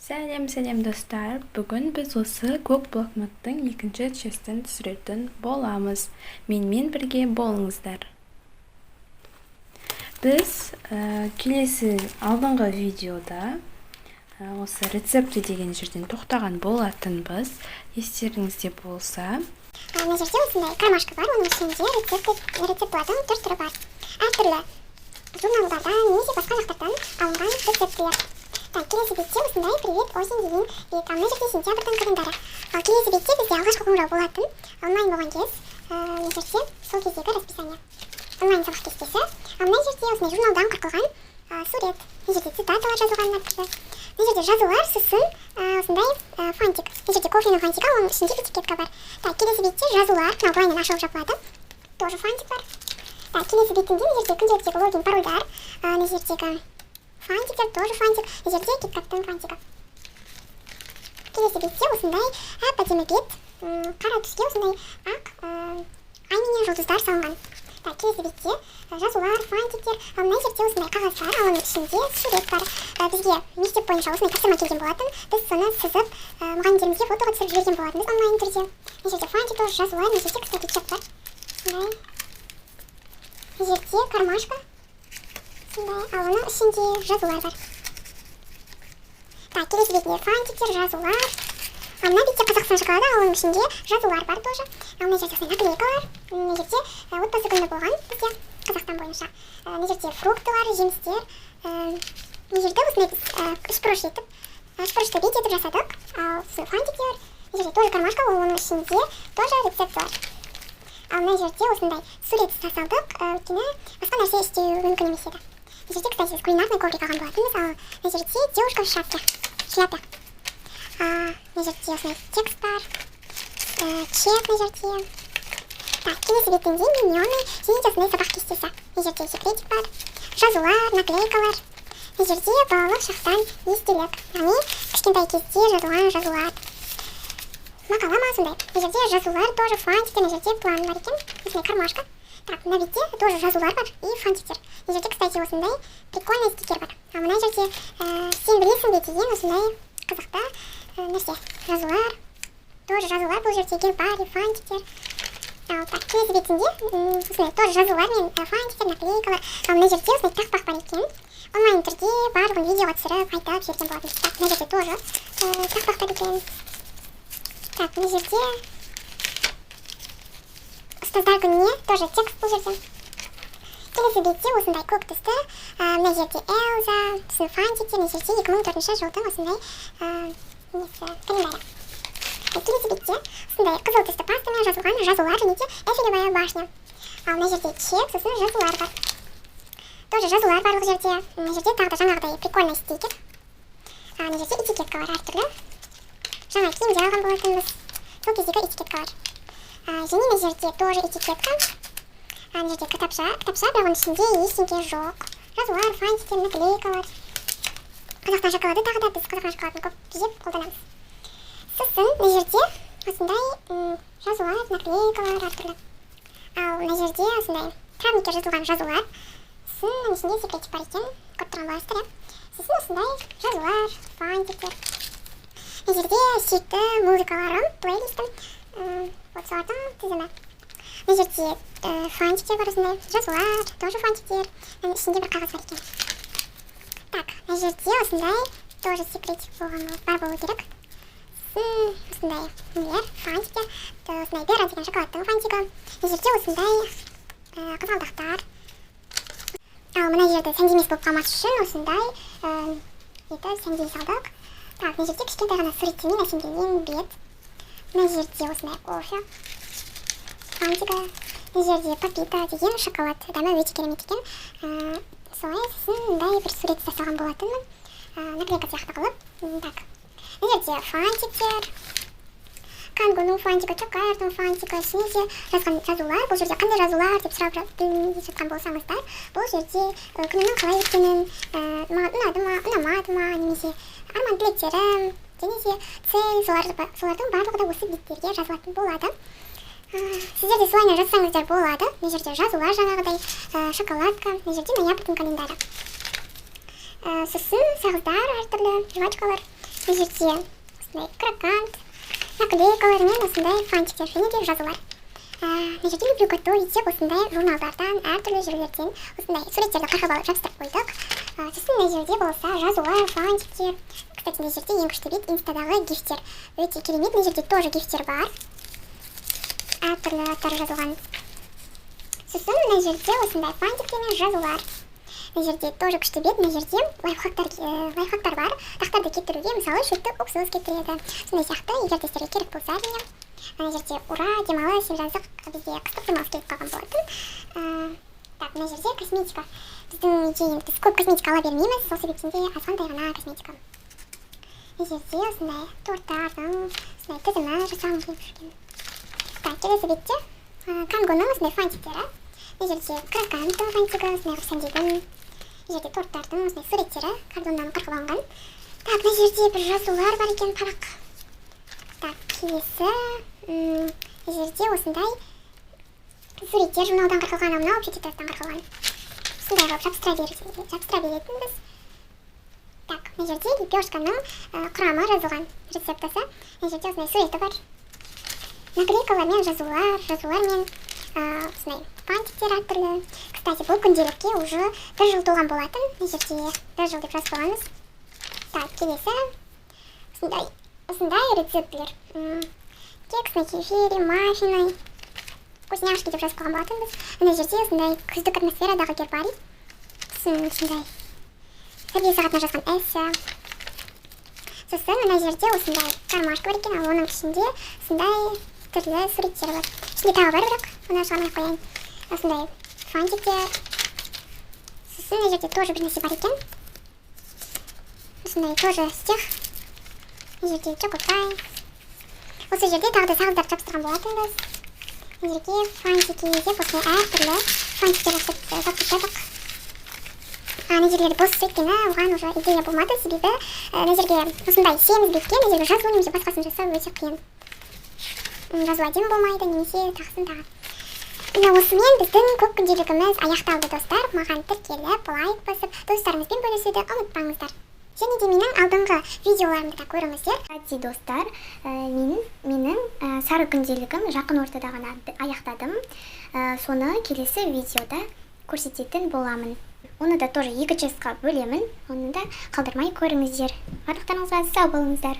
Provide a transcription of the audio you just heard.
Сәлем, сәлем, достар! Бүгін біз осы көк блокноттың екінші частін түсіретін боламыз. Менімен бірге болыңыздар. Біз келесі алдыңғы видеода осы «Рецепты» деген жерден тоқтаған болатынбыз, естеріңізде болса. Мына жерде осындай кармашка бар, оның ішінде рецептілердің түр түрі бар. Әртүрлі журналдардан немесе басқа жақтардан алынған рецептілер. Так, келесі бетте осындай «Привет, осень» деген бет. Ал мына жерде сентябрьдің календарі. Ал келесі бетте бізде алғашқы қоңырау болатын, онлайн болған кез, мына жерде сол кездегі расписание, онлайн сабақ кестесі. Ал мына жерде осындай журналдан қырқылған сурет. Мына жерде цитаталар жазылған әртүрлі. Мына жерде жазулар, сосын осындай фантик. Мына жерде кофенің фантигі, оның ішінде этикетка бар. Так, келесі бетте жазулар, мынау былайынан ашылып жабылады, тоже фантик бар. Так, келесі бетінде мына жерде күнделіктегі логин, парольдар, мына жердегі фантиктер, тоже фантик, мына жерде КитКаттың фантигі. Келесі бетте осындай әп әдемі бет, қара түске осындай ақ ай менен жұлдыздар салынған. Так, келесі бетте жазулар, фантиктер. Ал мына жерде осындай қағаздар, ал оның ішінде сурет бар. Бізге мектеп бойынша осындай тапсырма келген болатын, біз соны сызып, мұғалімдерімізге фотоға түсіріп жіберген болатынбыз онлайн түрде. Мына жерде фантик, тоже жазулар. Мына жерде, кстати, чек бар осындай. Мына жерде кармашка осындай, ал оның ішінде жазулар бар. Так, келесі бетінде фантиктер, жазулар. Ал мына бетте Қазақстан шоколады, ал оның ішінде жазулар бар тоже. Ал мына жерде осындай наклейкалар. Мына жерде отбасы күні болған бізде Қазақстан бойынша. Мына жерде фруктылар, жемістер. Мына жерде осындай біз үшбұрыш етіп, үшбұрышты бет етіп жасадық. Ал сосын фантиктер. Мына жерде тоже кармашка, ол оның ішінде тоже рецепт бар. Ал мына жерде осындай сурет жасалдық, өйткені басқа нәрсе істеу мүмкін емес еді. Мына жерде, кстати, біз кулинарный коврик алған болатынбыз. Ал мына жерде девушка в шапке, шляпе. Мына жерде осындай текст бар, чек мына жерде. Так, келесі бетінде миньоны және де осындай сабақ кестесі. Мына жерде секретик бар, жазулар, наклейкалар. Мына жерде балалық шақтан естелік, яғни кішкентай кезде жазылған жазулар, мақала ма, сондай. Мына жерде жазулар, тоже фантиктер. Мына жерде план бар екен, осындай кармашка. Так, мына бетте тоже жазулар бар и фантиктер. Мына жерде, кстати, осындай прикольный стикер бар. Ал мына жерде «Сен білесің бе» деген осындай қызықты нәрсе, жазулар, тоже жазулар. Бұл жерде гербарий, фантиктер. Ал так, келесі бетінде осындай тоже жазулар мен фантиктер, наклейкалар. Ал мына жерде осындай тақпақ бар екен. Онлайн түрде барлығын видеоға түсіріп, айтып жіберген болатынбыз. Так, мына жерде тоже тақпақ бар екен. Так, мына жерде ұстаздар күніне тоже текст бұл жерде. Келесі бетте осындай көк түсті, мына жерде Элза, сосын фантиктер. Мына жерде 2004 жылдың осындай несі, календарі. Келесі бетте осындай қызыл түсті пастамен жазылған жазулар және де Эйфелевая башня. Ал мына жерде чек, сосын жазулар бар, тоже жазулар барлық жерде. Мына жерде тағы да жаңағыдай прикольный стикер. Мына жерде этикеткалар, әртүрлі жаңа киімдер алған болатынбыз, сол кездегі этикеткалар. Және мына жерде тоже этикетка. Мына жерде кітапша, кітапша, бірақ оның ішінде ештеңе жоқ. Жазулар, фантиктер, наклейкалар. Қазақстан шоколады тағы да, біз Қазақстан шоколадын көп жеп қолданамыз. Сосын мына жерде осындай жазулар, наклейкалар әртүрлі. Ал мына жерде осындай травникке жазылған жазулар, сосын мынаның ішінде секретик бар екен, көріп тұрған боларсыздар, иә. Сосын осындай жазулар, фантиктер. Мына жерде сүйікті музыкаларым, плейлистім, вот солардың тізімі. Мына жерде фантиктер бар, осындай жазулар, тоже фантиктер. Мынаның ішінде бір қағаз бар екен. Так, мына жерде осындай тоже секретик болған, бар болу керек. Сосын осындай нелер, фантиктер, осындай Бера деген шоколадтың фантигі. Мына жерде осындай қызғалдақтар. Ал мына жерде сәнді емес болып қалмас үшін осындай нені сәндей салдық. Так, мына жерде кішкентай ғана суреттермен әсемделген бет. Мына жерде осындай кофе фантигі. Мына жерде Папита деген шоколад, дәмі өте керемет екен. Солай, сосын мындай бір сурет жасаған болатынмын, наклейка сияқты қылып. Так, мына жерде фантиктер, Кангоның фантигі, Чокаердің фантигі және де жазған жазулар. Бұл жерде қандай жазулар деп сұрап білмей жатқан болсаңыздар, бұл жерде күнімнің қалай өткенін, маған ұнады ма, ұнамады ма, немесе арман тілектерім және де цель, солардың барлығы да осы беттерге жазылатын болады. Сіздер де солайынан жазсаңыздар болады. Мына жерде жазулар, жаңағыдай шоколадка. Мына жерде ноябрьдің календарі. Сосын сағыздар, әртүрлі жвачкалар. Мына жерде осындай крокант, наклейкалар мен осындай фантиктер және де жазулар. Мына жерде «Люблю готовить» деп осындай журналдардан, әртүрлі жерлерден осындай суреттерді қырқып алып, жабыстырып қойдық. Сосын мына жерде болса жазулар, фантиктер. Кстати, мына жерде ең күшті бет, инстадағы гифтер өте керемет. Мына жерде тоже гифтер бар, әртүрлі аттары жазылған. Сосын мына жерде осындай фантиктер мен жазулар. Мына жерде тоже күшті бет. Мына жерде лайфхактар бар дақтарды кептіруге, мысалы, шөпті уксус кептіреді, сондай сияқты, егер де сіздерге керек болса, әрине. Мына жерде «Ура, демалыс!» деп жаздық, бізде қыстық демалыс келіп қалған болатын. Так, мына жерде косметика. Біздің үйде енді біз көп косметика ала бермейміз, сол себептен де азғантай ғана косметика. Мына жерде осындай торттардың осындай тізімі жасағым келіп жүрген. Так, келесі бетте Кангоның осындай фантиктері. Мына жерде кроканттың фантигі, осындай қылып сәндеген. Мына жерде торттардың осындай суреттері картоннан қырқып алынған. Так, мына жерде бір жазулар бар екен, парақ. Так, келесі мына жерде осындай суреттер журналдан қырқылған, ал мынау вообще тетрадьтан қырқылған. Осындай қылып жабыстыра беретінбіз. Так, мына жерде лепешканың құрамы жазылған, рецептасы. Мына жерде осындай суреті бар, наклейкалар мен жазулар, жазулар мен осындай фантиктер әртүрлі. Кстати, бұл күнделікке уже бір жыл толған болатын. Мына жерде бір жыл деп жазып қойғанбыз. Так, келесі осындай рецептілер. Кекс на кефире, маффины, вкусняшки деп жазып қойған болатынбыз. Мына жерде осындай күздік атмосферадағы гербарий. Сосын осындай тәрбие сағатына жазған эссе. Сосын мына жерде осындай кармашка бар екен, ал оның ішінде осындай түрлі суреттер бар. Ішінде тағы бар, бірақ оны шығармай ақ қояйын. Осындай фантиктер. Сосын мына жерде тоже бір нәрсе бар екен, осындай тоже стих. Мына жерде чокопай. Осы жерде тағы да сағыздарды жабыстырған болатынбыз. Мына жерге «Фантики» деп осындай әртүрлі фантиктер жабыстырып. Мына жерлері бос, өйткені оған уже идея болмады, себебі мына жерге осындай семіз бетке мына жерге жазу немесе басқасын жасау өте қиын. Жазу әдемі болмайды немесе тағысын тағы. Міне, осымен біздің көк күнделігіміз аяқталды, достар. Маған тіркеліп, лайк басып, достарыңызбен бөлісуді ұмытпаңыздар және де менің алдыңғы видеоларымды да көріңіздер. Кстати, достар, менің сары күнделігім жақын ортада ғана аяқтадым. Соны келесі видеода көрсететін боламын. Оны да тоже екі частьқа бөлемін. Оны да қалдырмай көріңіздер. Барлықтарыңызға сау болыңыздар.